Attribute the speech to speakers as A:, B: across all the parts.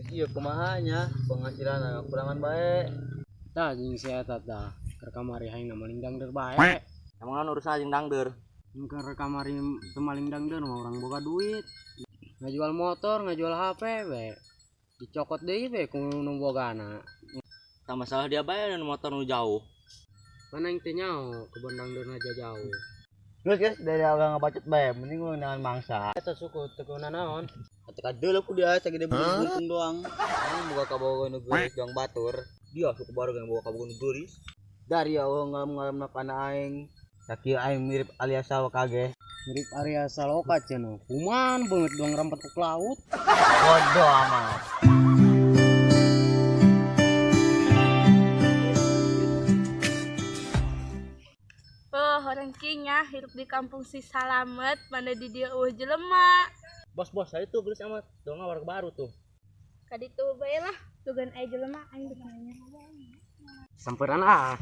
A: Iya kumaha nya penghasilan kurangan bae.
B: Tah jeung si eta tah keur kamari aing maling dangder bae.
C: Emang naon urusan jeung dangder?
B: Keur kamari teu maling dangder mah urang boga duit. Ngajual motor, ngajual HP we. Dicokot deui we ku nu bogana.
C: Tah masalah dia bae nu motor nu jauh.
B: Mana yang teu nyaho kebon dangderna jauh.
A: Geus guys, dari awal ngabacot bae, mending urang jangan mangsa.
B: Eta suku teu naon.
A: Teka deuleu ku dia sagede buntung doang. Aing boga kabogoh nu geulis doang batur.
C: Dia suku baru yang boga kabogoh nu geulis.
A: Dari awal ngalem-ngalem kana aing. Sakieu aing mirip alias sawa kage.
B: Mirip Arya Saloka cenah. Kuman banget doang rempet ke laut.
A: Bodoh amat.
D: Oh, orang kinya hidup di kampung si Salamet, mana di dia eueuh jelema.
C: Bos-bos, saya tuh geus amat. Dong warga baru tuh.
D: Kaditu bae lah, tugan aya jelema aing nanya.
B: Samperan ah.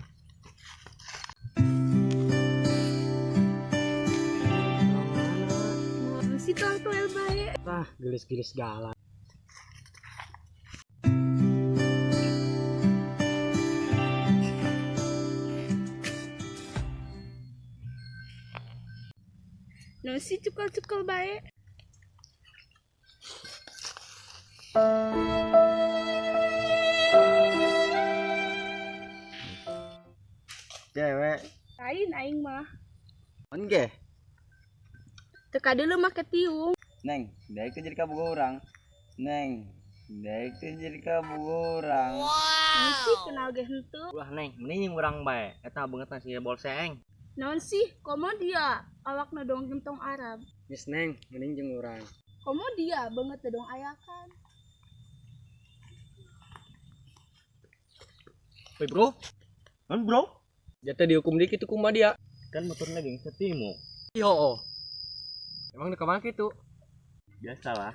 D: Si tuang tuel bae.
B: Tah, gelis-gelis galak.
D: No si cukul-cukul bae.
A: Cewek.
D: Lain aing mah.
A: On ge.
D: Teka dulu make tiung.
A: Neng, daek jadi kabogoh urang. Neng, daek jadi kabogoh urang.
D: Wow. Sih kenal ge henteu.
C: Ulah neng, mending urang bae. Eta beungeutna si bolseng.
D: Naon sih, komo dia awakna dong gentong Arab.
B: Geus neng, mending jeung urang.
D: Komo dia beungeut dong ayakan.
C: Woi bro. Kan bro?
E: Jatuh dihukum dikit kumaha dia.
C: Kan motornya geng setimu.
E: Iya oh. Emang di kemana gitu?
C: Biasalah.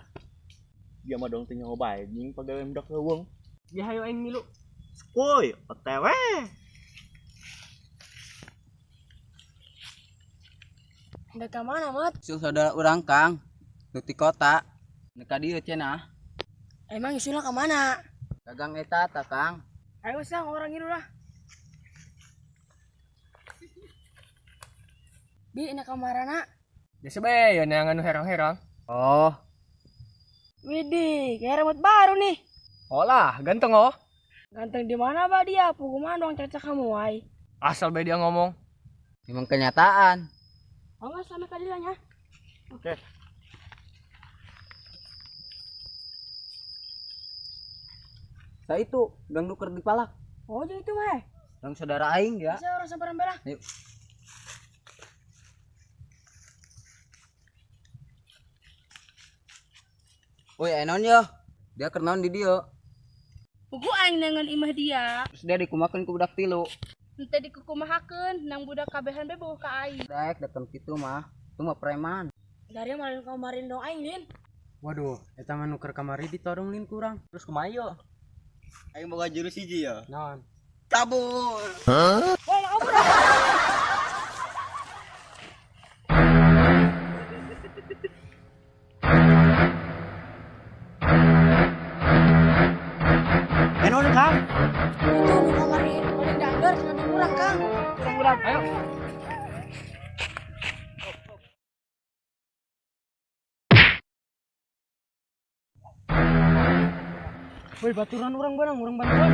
C: Dia mah dong teu nyaho bae jeung pagawean budak leuweung.
E: Dia hayo aing milu.
C: Woi, OTW.
F: Udah ke mana, Mat?
A: Sul saudara urang Kang, nu ti kota. Nu ka dieu cenah.
F: Emang isulah ke mana?
A: Dagang eta ta Kang.
F: Ayo sang orang itu lah. Bi, ini kamarana.
E: Biasa bae ya neangan nu herang-herang.
A: Oh.
F: Widih, kayak rambut baru nih.
E: Oh lah, ganteng oh.
F: Ganteng di mana ba dia? Puguman dong cacak kamu, wai.
E: Asal bae dia ngomong.
A: Memang kenyataan.
F: Oh enggak sama keadilannya.
C: Oke.
A: Saya itu gang duker di palak.
F: Oh, jadi itu mah.
A: Gang saudara aing ya.
F: Bisa orang samperan belah.
A: Ayo. Woi, enon yo. Dia kernaon di dia.
D: Pugu aing nengan imah dia.
A: Terus dia dikumakeun ku budak tilu.
D: Henteu dikukumahakeun nang budak kabehan be boga ka aing.
A: Daek datang kitu mah. Itu mah preman.
F: Dari maling kamarin dong aing, Lin.
B: Waduh, eta mah nu keur kamari ditodong lin kurang.
C: Terus kumaha yo?
A: Aing boga jurus hiji ya.
B: Naon?
A: Kabur.
F: Woi, kabur.
C: Enon Kang.
F: Itu nu kamarin paling dangder cenah urang, Kang.
E: Urang ayo. Woi, baturan urang barang, urang bantuan.